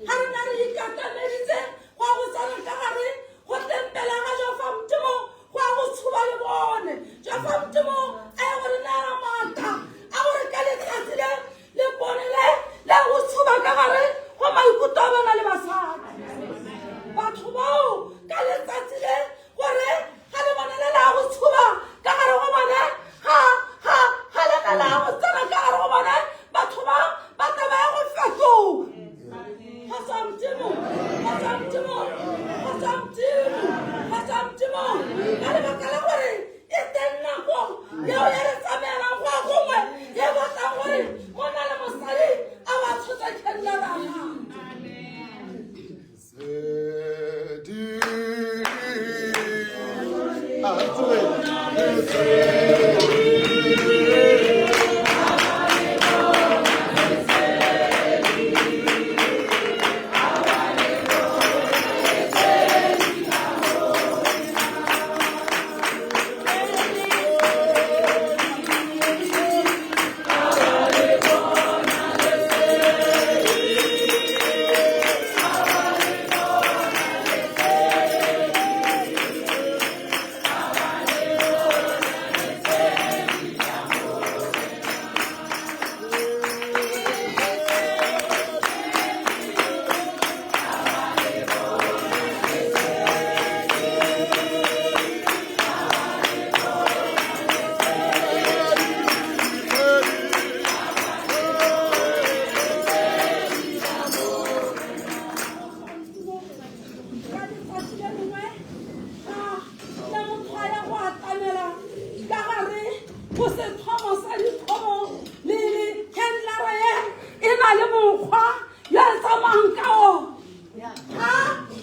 ga re na re ikatameditse go ya go tsena ka gare go tempela ga Jehofa Modimo go ya go tshuba le bone. Jehofa Modimo a ya go re neela maatla a gore ka letsatsi le le bone le le go tshuba ka gare go maikutlo a bona le basadi. Batho bao ka letsatsi le gore ga le bone le la go tshuba ka gare go bone ga ga ga le na la go tsena ka gare go bone batho ba ba tla ba ya go fetoga. Kgotsa Modimo, kgotsa Modimo, kgotsa Modimo, kgotsa Modimo, ka lebaka la gore e teng nako yeo ya re tsamaelang go ya gongwe e batlang gore monna le mosadi a ba tshotse khendlara. Ka letsatsi le lengwe ga le motho a ya go atamela ka gare go sethomo sa dithomo le le khendlara ye e na le mokgwa yo e tsamayang ka ona. Ga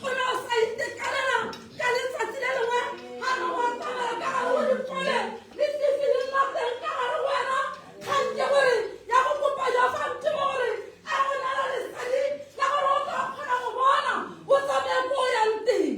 o ne o sa itekanela ka letsatsi le lengwe ga ne go atamela ka gare go dipole le fifi le nna teng ka gare go wena, kgang ke gore ya go kopa Jehofa Modimo gore a go neela lesedi la gore o tla kgona go bona o tsamaye ko o yang teng.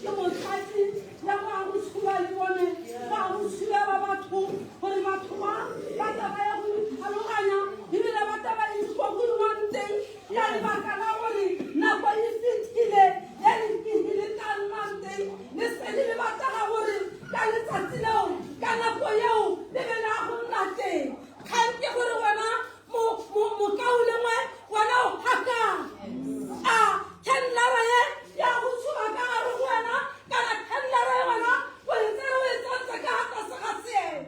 Ke motlatsi ya go a go tshuba le bone go a go thubela batho gore batho ba ba tla ba ya go itlhaloganya ebile ba tla ba itse ko go iwang teng ka lebaka la gore nako e fitlhile ya lefifi le tla nnang teng lesedi le batlega gore ka letsatsi leo ka nako eo le be le a go nna teng. Kgang ke gore wena mokaulengwe wena o phakang a khendlara ye ya go tshuba ka gare go wena kana khendlara ye wena o e tsere o e tsentse ka ga tlase ga seelo.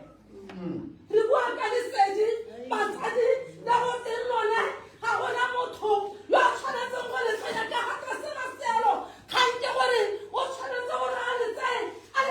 Re bua ka lesedi batsadi le go teng lone ga gona motho yo a tshwanetseng go le tsenya ka ga tlase ga seelo. Kgang ke gore o tshwanetse gore a le tseye a le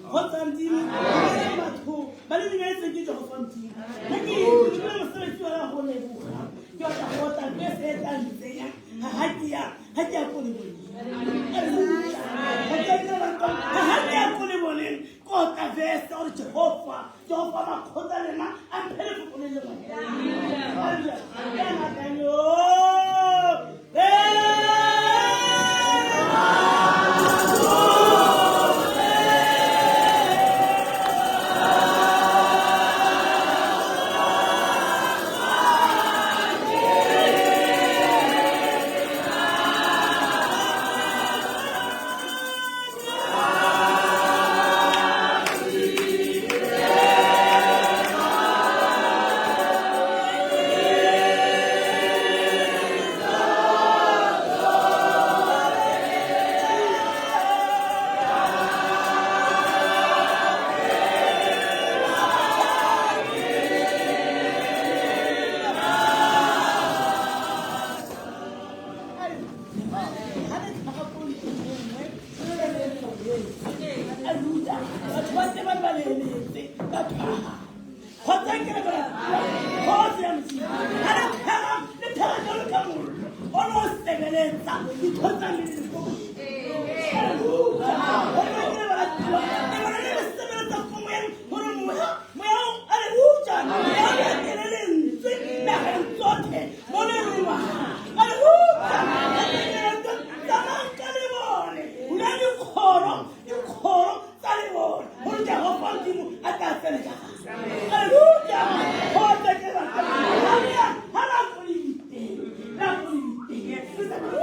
Kgotsa Modimo, batho ba le dumetse ke Jehofa Modimo. Nna ke dirile mosebetsi wa go leboga. Ke batla go otla bese e tla ntsenya ga ke ya ga ke ya ko leboneng. Hallelujah. Ga ke ya ko leboneng ke otla bese gore Jehofa, Jehofa makgotla lena a mphe lefoko le le lengwe. Hallelujah. Ke a ngakane, oh, Hallelujah. Batho ba teng ba ne ba leeletse ka tlhwaga. Kgotsa ke re bara kgotsa ya Modimo. Ha le tlhaga, le tlhaga jalo ka mollo. O ne o sebeletsa ditho tsa mmele ko Hallelujah. Gore ke re bara le bona le sebeletsa ko moyeng gore moya moya o hallelujah. Moya o etele lentswe nageng tsotlhe mo le rongwang. Hallelujah. Tsamayang ka lebone. Bula dikgoro, dikgoro tsa lebone. Gore Jehofa Modimo a tla tsene ka gare. Hallelujah. Kgotsa ke rata. Ha la ko le diteng, la ko le diteng. Le tsamaya,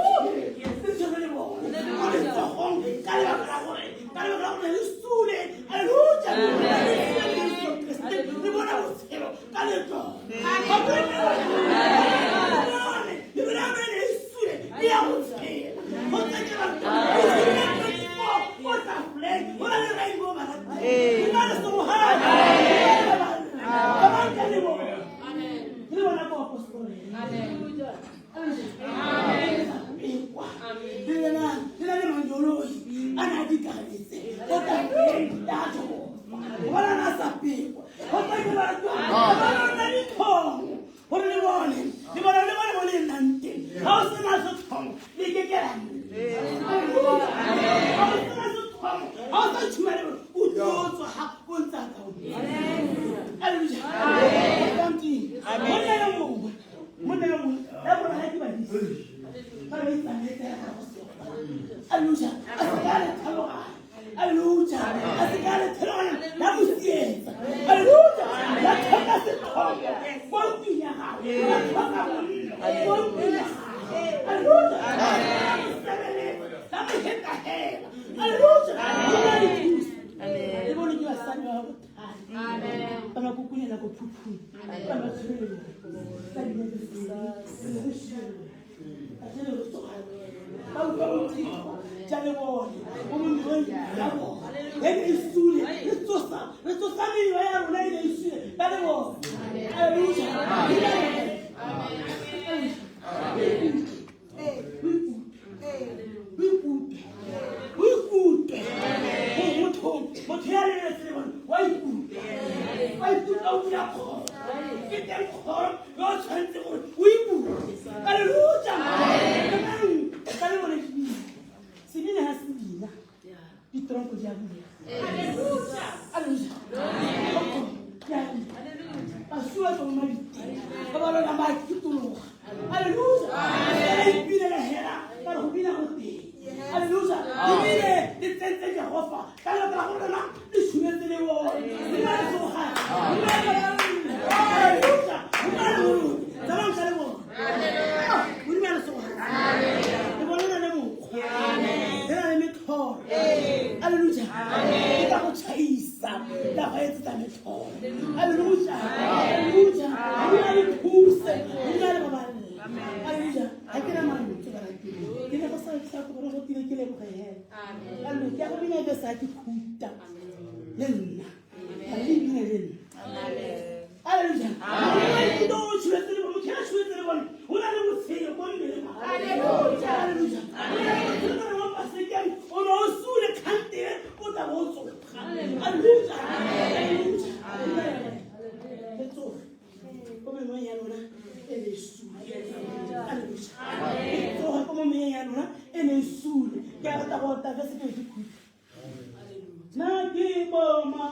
le tshwere lebone. Mo letsogong ka lebaka la gore, ka lebaka la gore le sule. Hallelujah. Le sule Jesu Kriste. Le bona botshelo ka letsogo. Lebone la bone le sule, le ya go tshela. Kgotsa ke rata. O sule 24, o sa fleng, o na le rainbow barati. O na le semohadi. Tsamayang ka lebone. Le bona ko apostoleng. Le na le mangeloi a na a dikaletse ko tafoleng ya Jehova. Gobane a na a sa pekwa. Kgotsa ke batho ba na ditlhomo gore le bone le bone le bone mo le nnang teng. Ga o sena setlhomo le ke ke la nna. Ga o sena setlhomo, ga o sa tshuma le bone, o tlo tswa ga o ntse a ka o. Hallelujah. Monna yo mongwe, monna yo mongwe, ya bona ga ke badisa. Ba ba itsamaetse ka go seopa. Hallelujah. A se ka le tlhaloganya. Hallelujah. A se ka le tlhaloganya la mo tsietsa. Hallelujah. La tlhoka setlhomo mo ntlong ya gagwe. La tlhoka monno mo ntlong ya gagwe. Hallelujah. La mo sebeletsa, la mo hetahela. Hallelujah. Go na le thuso. Le bone ke basadi ba ba botlhale. Ba ba kokonela ko phuphung. Ba ba tshwere ba dilo tse di ba utlwa bothito tša lebone mo mmeleng ya bona. E ne e sule, re tsosa mewa ya rona e ne e sule ka lebone. Hallelujah. O ikutlwe. Motho ya leletse lebone wa ikutlwa. Wa ikutlwa o bula kgoro. Ke teng kgoro yo o tshwanetse gore o ikutlwe. Hallelujah. Ka lebone ke bina. Sebina ha se bina. Ditronko di a bulega. Hallelujah. Hallelujah. Baswi ba tswa mo mabitleng. Ba ba lona ba kitologa. Hallelujah. Ba ipinela hela ka re go bina go teng. Hallelujah. Ebile le tsentse Jehofa ka lebaka la gore lona le tshumetse le bone. Le na le tsoga. Le na le Hallelujah. Le na le bone. Tsamayang ka lebone. Modimo a le tsoga. Le bone le na le mokgwa. Le na le metlholo. Hallelujah. Ke tla go tšhaisa, la go etsetsa metlholo. Hallelujah. Hallelujah. Modimo a le thuse. Modimo a le baballe. Hallelujah. Ga ke na mantswe barati. Ke ne go sa tla go gore go tile ke leboge hela. Hallelujah. Ke a go bina ke sa ke khuta. Le nna. Ga le bine le nna. Hallelujah. Modimo o tshwetse le bone, motho ya tshwetse le bone, o na le botshelo ko mmeleng wa gagwe. Hallelujah. O na le botshelo mo pasekeng, o ne o sule kgantele, o tla bo o tsoga. lona e ne e sule ke a rata go ota verse ke dikhutlo na ke boma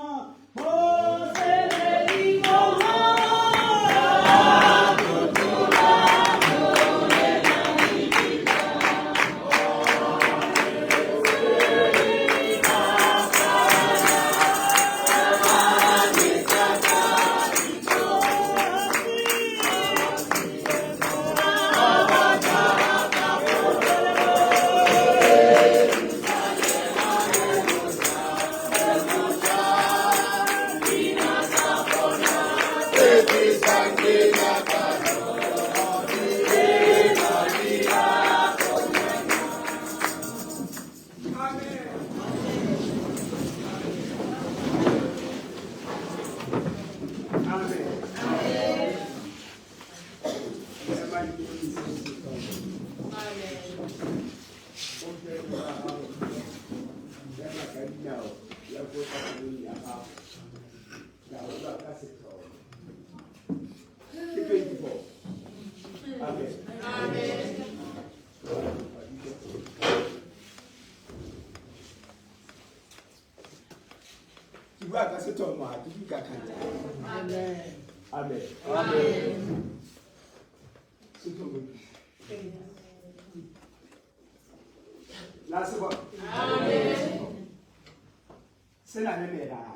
Ke bua ka sethomo ga ke bue ka kgantsa. Amen. Amen. Sethomo. La se bona. Amen. Se na le merara.